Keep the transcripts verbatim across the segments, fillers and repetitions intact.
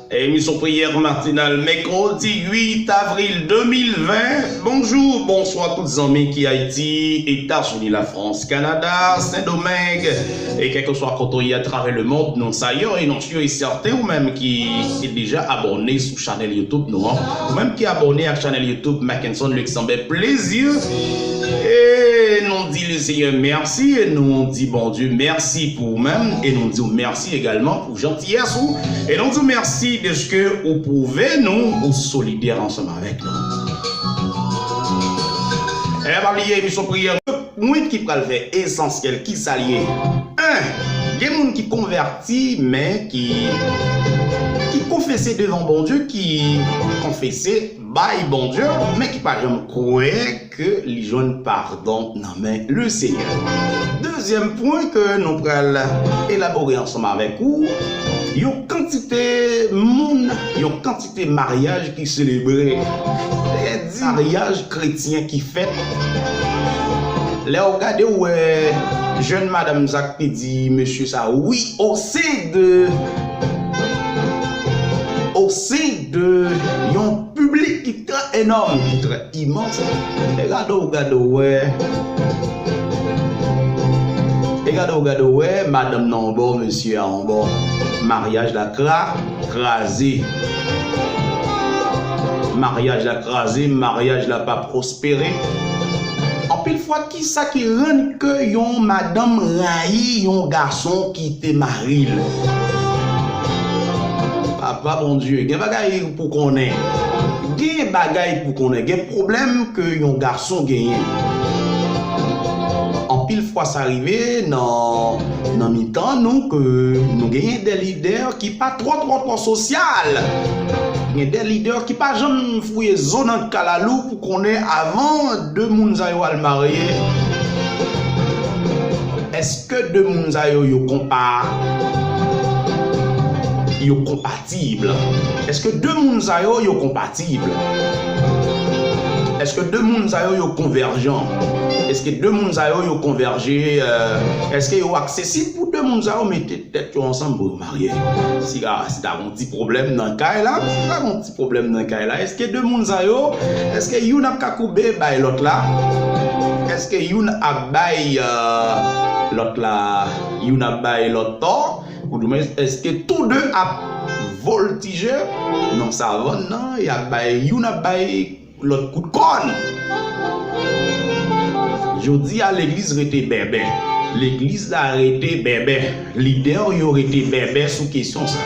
Emisyon Priyè Matinal, mèkredi uit avril de mil ven. Bonjou, bonswa tout zanmi ki Ayiti, Etazini, Lafrans, Kanada, Sendomeng, e kèlkeswa kote w ye atravè lemonn, nou salye w e nou si e sèten ou menm ki te deja abòne sou chanèl YouTube nou an. Ou menm ki abòne ak chanèl YouTube Mackenson Luxembourg Plaisir, e nou di Lesenyè mèsi, e nou di Bondye mèsi pou ou menm, e nou di w mèsi egalman pou jantiyès ou, e nou di w mèsi dèske ou pwouve nou ou solidè ansanm avèk nou. E pa bliye emisyon priyè mwen ki pral fè esansyèl ki sa l ye. En, gen moun ki konvèti, men ki, ki konfese devan Bondye, ki konfese bay Bondye, men ki pa janm kwè ke li jwenn padon nan men Lesenyè. Dezyèm pwen ke nou pral elabore ansanm avèk ou, yon kantite moun, yon kantite maryaj ki selebre. Lè di maryaj kretyen ki fèt, lè w gade w wè jèn madanm sa k te di mesye sa wi, o sen de, o sen de yon piblik ki trè enòm, ki trè imans. E gade w, gade w wè. E gade w, gade w wè, madanm nan yon bò, mesye a yon bò. Maryaj la kra, kraze. Maryaj la kraze, maryaj la pa pwospere. Anpil fwa, kisa ki rann ke yon madanm rayi yon gason ki te mari l? Papa Bondye, gen bagay pou konnen. Gen bagay pou konnen. Gen pwoblèm ke yon gason genyen. Anpil fwa sa rive nan, nan mitan nou ke nou genyen de lidè ki pa twò, twò, twò sosyal. Gen de lidè ki pa janm fouye zo nan kalalou pou konnen avan de moun sa yo al marye, èske de moun sa yo, yo konpa, yo konpatib? Èske de moun sa yo, yo konpatib? Èske de moun sa yo, yo konvèjan? Èske de moun sa yo, yo konvèje? Euh, èske yo aksesib pou de moun sa yo mete tèt yo ansanm pou yo marye? Si, ah, si ta gon ti pwoblèm nan kay la, si ta gon ti pwoblèm nan kay la, èske de moun sa yo, èske youn ap ka koube bay lòt la? Èske youn ap bay, euh, lòt la, youn ap bay lòt tò? Oudimwen, èske tou de ap voltije nan savann nan, y ap bay, youn ap bay lòt kout kòn? Jodi a, legliz rete bèbè. Legliz la rete bèbè. Lidè yo rete bèbè sou kesyon sa.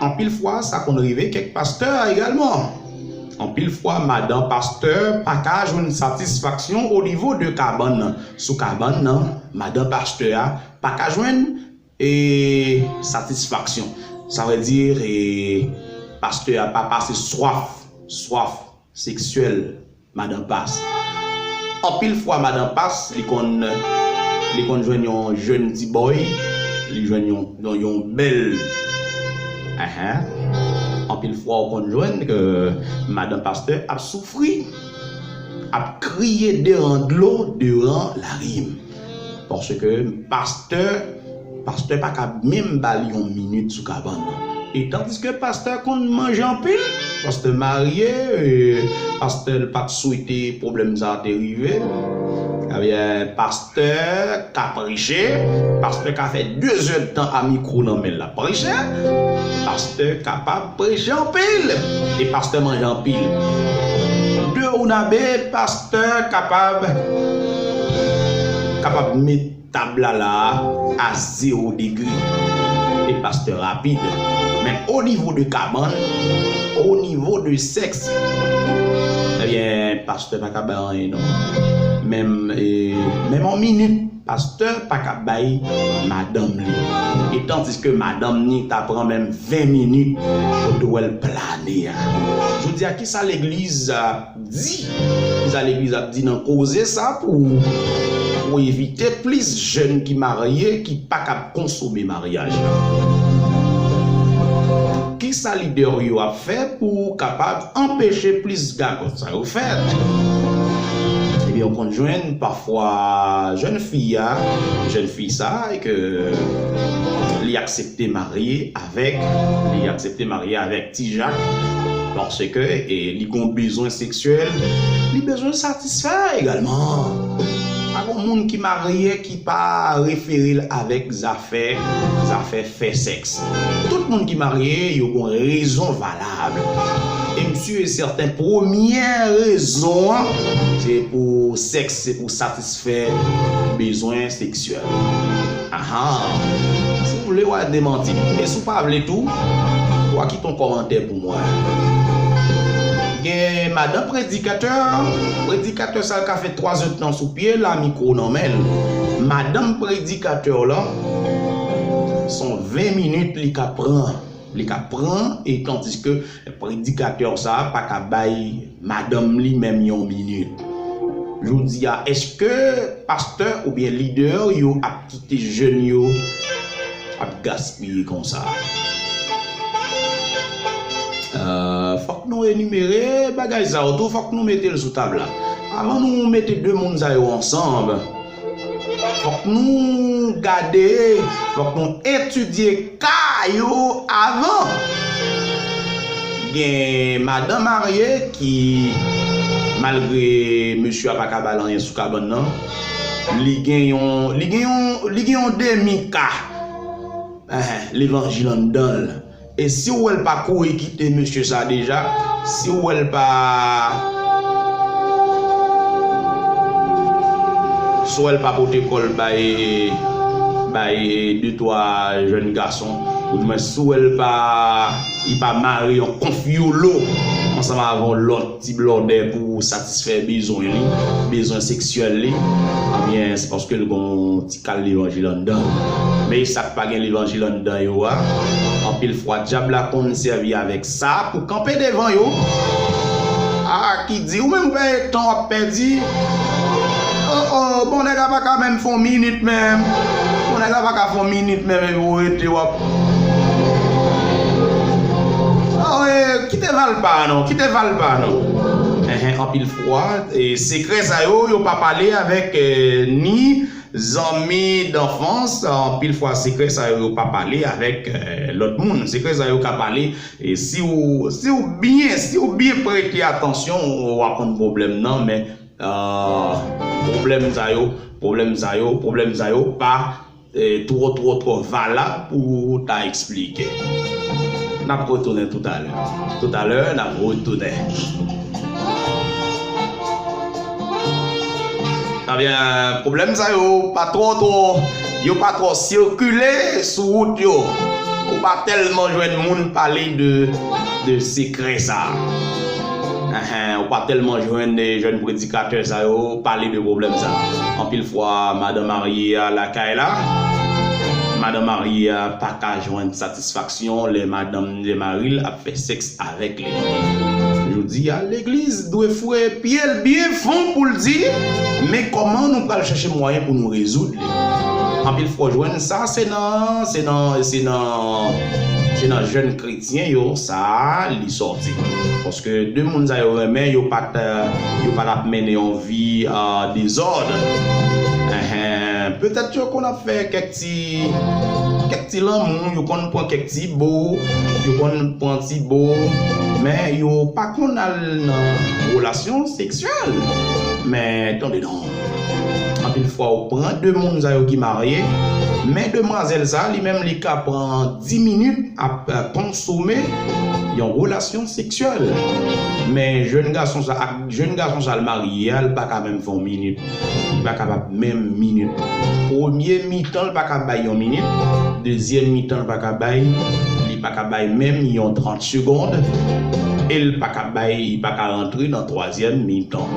Anpil fwa, sa konn rive kèk pastè egalman. Anpil fwa, madan pastè pa ka jwenn satisfaksyon o nivo de kabann nan. Sou kabann nan, madan pastè a pa ka jwenn e satisfaksyon. Sa vle di, e, pastè a pa pase swaf, swaf seksyèl madan pas. Anpil fwa, madan pas, li konn, li konn jwenn yon jèn ti bòy, li jwenn yon, yon, yon bèl, enhen. Anpil fwa, ou konn jwenn ke madan pastè ap soufri, ap kriye deran dlo, deran larim. Paske pastè, pastè pa ka menm ba li yon minit sou kabann nan. E tandiske pastè konn manje anpil, pastè marye, e pastè l pa t swete pwoblèm sa a te rive. Ebyen, pastè ka preche, pastè ka fè de zè tan a mikwo nan men l ap preche, pastè kapab preche anpil, e pastè manje anpil. De ou nabe, pastè kapab, kapab met tab la la a zewo degre. E pastè rapid. Men o nivo de kabann, o nivo de sèks, ebyen, pastè pa ka bay anyen non. Menm, e, menm yon minit, pastè pa ka bay madanm li. E tandiske madanm ni ta pran menm ven minit pou te wè l plane a. Jodi a, kisa legliz, a, di, kisa legliz ap di nan koze sa pou, pou evite plis jèn ki marye ki pa kab konsome maryaj la? Kisa lidè yo ap fè pou kapab anpeche plis gagòt sa yo fèt? Ebyen, ou konn jwenn pafwa jèn fi a, jèn fi sa, e ke li Li aksepte marye avèk, li aksepte marye avèk Ti Jak, paske, e, li gon bezwen seksyèl, li bezwen satisfè egalman. Pa gon moun ki marye ki pa refere l avèk zafè, zafè fè sèks. Tout moun ki marye, yo gon rezon valab. E m si e sèten, premyè rezon an, se pou sèks, se pou satisfè bezwen seksyèl. Aha. Si w vle, w a demanti. E si w pa vle tou, w a kite yon kòmantè pou mwen. Gen madanm predikatè, predikatè sa l ka fè twa zè tan sou pye l a mikwo nan men l. Madanm predikatè la, se yon ven minit li ka pran. Li ka pran, e tandiske predikatè sa a pa ka bay madanm li menm yon minit. Jodi a, èske pastè oubyen lidè yo ap kite jèn yo ap gaspiye konsa? Euh, fòk nou enimere bagay sa yo tou, fòk nou mete l sou tab la. Avan nou mete de moun sa yo ansanm, fòk nou gade, fòk nou etidye ka yo avan. Gen madan marye ki, malgre mesye a pa ka ba l anyen sou kabann nan, li gen yon, li gen yon, li gen yon demi ka. Enhen, levanjil anndan l. E si w wè l pa kouri kite mesye sa deja, si w wè l pa, si w wè l pa pote kò l bay, bay de twa jèn gason, oudimwen si w wè l pa, li pa mare yon konfyolo ansanm avè yon lòt ti blòdè pou satisfè bezwen li, bezwen seksyèl li, ebyen, se paske l gon ti kal levanjil anndan. Men sa k pa gen levanjil anndan yo a, anpil fwa dyab la konn sèvi avèk sa pou kanpe devan yo. A, ki di, ou menm ou pèdi tan w ap pèdi. Oh, oh, bon, nèg la pa ka menm fè yon minit menm. Bon, nèg la pa ka fè yon minit menm, epi ou rete w ap, oh, eh, kite valpa non, kite valpa non. Enhen, anpil fwa, e, sekrè sa yo, yo pa pale avèk, eh, ni zanmi danfans, anpil fwa sekrè sa yo, yo pa pale avèk, eh, lòt moun. Sekrè sa yo ka pale, e si w, si w byen, si w byen prete atansyon, w ap konn pwoblèm nan, men, eh, pwoblèm sa yo, pwoblèm sa yo, pwoblèm sa yo pa, eh, twò, twò, twò valab pou ta eksplike. N ap retounen toutalè. Toutalè, n ap retounen. Ebyen, pwoblèm sa yo pa twò, twò, yo pa twò sikile sou wout yo. Ou pa tèlman jwenn moun pale de, de sekrè sa. Enhen, ou pa tèlman jwenn de jèn predikatè sa yo pale de pwoblèm sa. Anpil fwa, madan marye a lakay la, madan marye a pa ka jwenn satisfaksyon lè madanm, lè mari l ap fè sèks avèk li. Jodi a, legliz dwe foure pye l byen fon pou l di, men kòman nou pral chèche mwayen pou nou rezoud li? Anpil fwa w jwenn sa, se nan, se nan, se nan, se nan jèn kretyen yo, sa li sòti. Paske de moun sa yo renmen, yo pa t, yo pa t ap mennen yon vi, euh, dezòd. Enhen, petèt yo konn ap fè kèk ti, kèk ti lanmou, yo konn pran kèk ti bo, yo konn pran ti bo, men yo pa konn al nan relasyon seksyèl. Men tande non. Anpil fwa, ou pran de moun sa yo ki marye, men demwazèl sa, li menm, li ka pran dis minit ap, ap konsome yon relasyon seksyèl. Men jèn gason sa, ak jèn gason sa l marye a, l pa ka menm fè yon minit. Li pa kapab menm minit. Premye mitan, l pa ka bay yon minit. Dezyèm mitan, l pa ka bay. Li pa ka bay menm yon trant segond. E l pa ka bay, li pa ka rantre nan twazyèm mitan.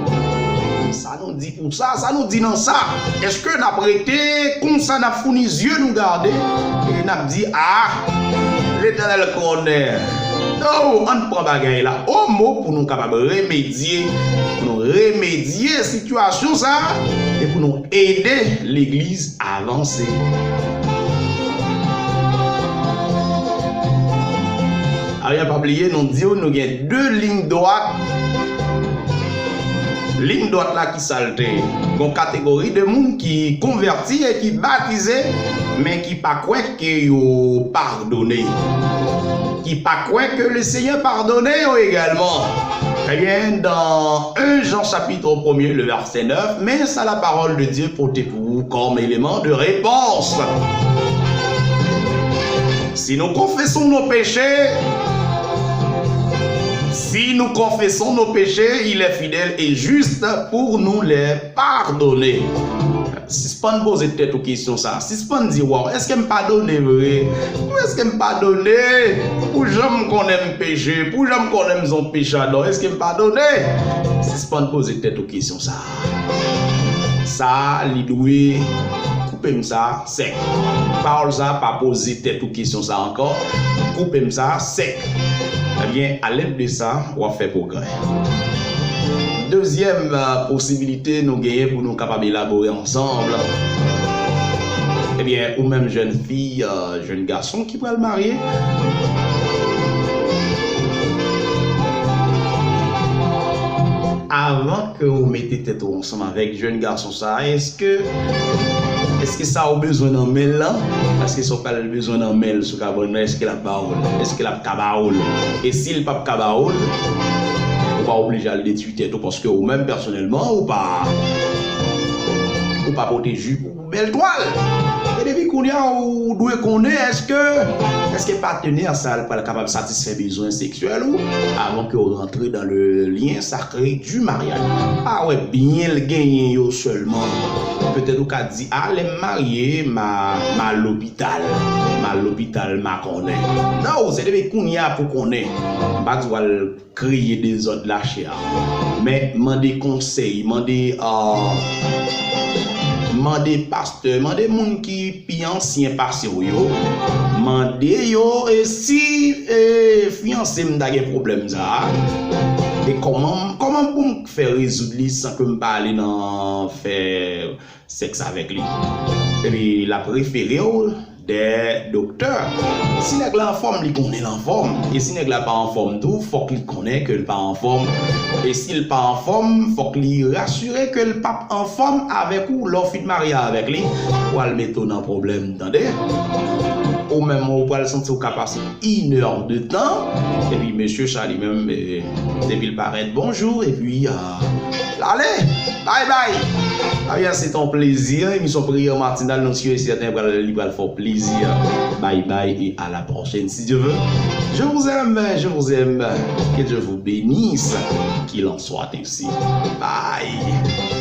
Sa nou di pou sa, sa nou di nan sa? Èske n ap rete konsa, n ap founi zye nou gade, e n ap di, "Ah, Letènèl konnen"? Non, ann pran bagay la o mo pou nou kapab remedye, pou nou remedye sitiyasyon sa, e pou nou ede legliz avanse. Ebyen, pa bliye, nou di w, nou gen de liy dwat. Liy dwat la ki salte. Gon kategori de moun ki konvèti e ki batize, men ki pa kwè ke yo padone. Ki pa kwè ke le Seigneur padone yo egalman. Ebyen, dans un Jean chapitre premier, le verset neuf, mais ça la parole de Dieu pote pou ou comme élément de réponse. Si nous confessons nos péchés, si nous confessons nos péchés, il est fidèle et juste pour nous les pardonner. Sispann poze tèt ou kesyon sa. Sispann di, waw, èske m padone vre? Èske m padone? Pou jan m konnen m peche, pou jan m konnen m se yon pechadò, èske m padone? Sispann poze tèt ou kesyon sa. Sa, li dwe koupe m sa sèk. Pawòl sa pa poze tèt ou kesyon sa ankò. Koupe m sa sèk. Ebyen, alèd de sa, w ap fè pwogrè. Dezyèm, euh, posibilite nou genyen pou nou kapab elabore ansanm. Ebyen, ou menm jèn fi, euh, jèn gason ki pral marye, avan ke ou mete tèt ou ansanm avèk jèn gason sa, èske, èske sa ou bezwen nan men l lan? Èske sa ou pral bezwen nan men l sou kabann nan, èske l ap ba ou l? Èske l ap ka ba ou l? E si l p ap ka ba ou l, ou pa oblije al detwi tèt ou, paske ou menm pèsonèlman, ou pa, ou pa pote jip ou bèl twal. E depi kounye a, ou dwe konnen, èske, èske patenè sa a pral kapab satisfè bezwen seksyèl ou avan ke w rantre dans le lien sacré du mariage. Pa wè byen l genyen yo sèlman. Petèt ou ka di, a, lè m marye, m a, m a lopital. M a lopital, m a konnen. Non, se depi kounye a pou konnen. M pa di w al kreye dezòd lachè a. Men mande konsèy, mande, ah, mande pastè, mande moun ki pi ansyen pase w yo. Mande yo, e si, e, fiyanse m ta gen pwoblèm sa a, e kòman, kòman pou m fè rezoud li san ke m pa ale nan fè sèks avèk li. Epi l ap refere w dè doktè. Si nèg la anfòm, li konnen l anfòm. E si nèg la pa anfòm tou, fòk li konnen ke l pa anfòm. E si l pa anfòm, fòk li rasire ke l p ap anfòm avèk ou lè w fin marye avèk li. Pral mete w nan pwoblèm, tande. Ou menm, ou pral santi w ka pase inè de tan. Epi mesye sa li menm, e, depi l parèt, bonjou, epi, ah, l ale. Bye bye. Ebyen, se te yon plezi. Emisyon Priyè Matinal, nou si e sèten pral, li pral fè w plezi. Bye bye et à la prochaine, si Dieu veut. Je vous aime, je vous aime. Que Dieu vous bénisse. Qu'il en soit ainsi. Bye.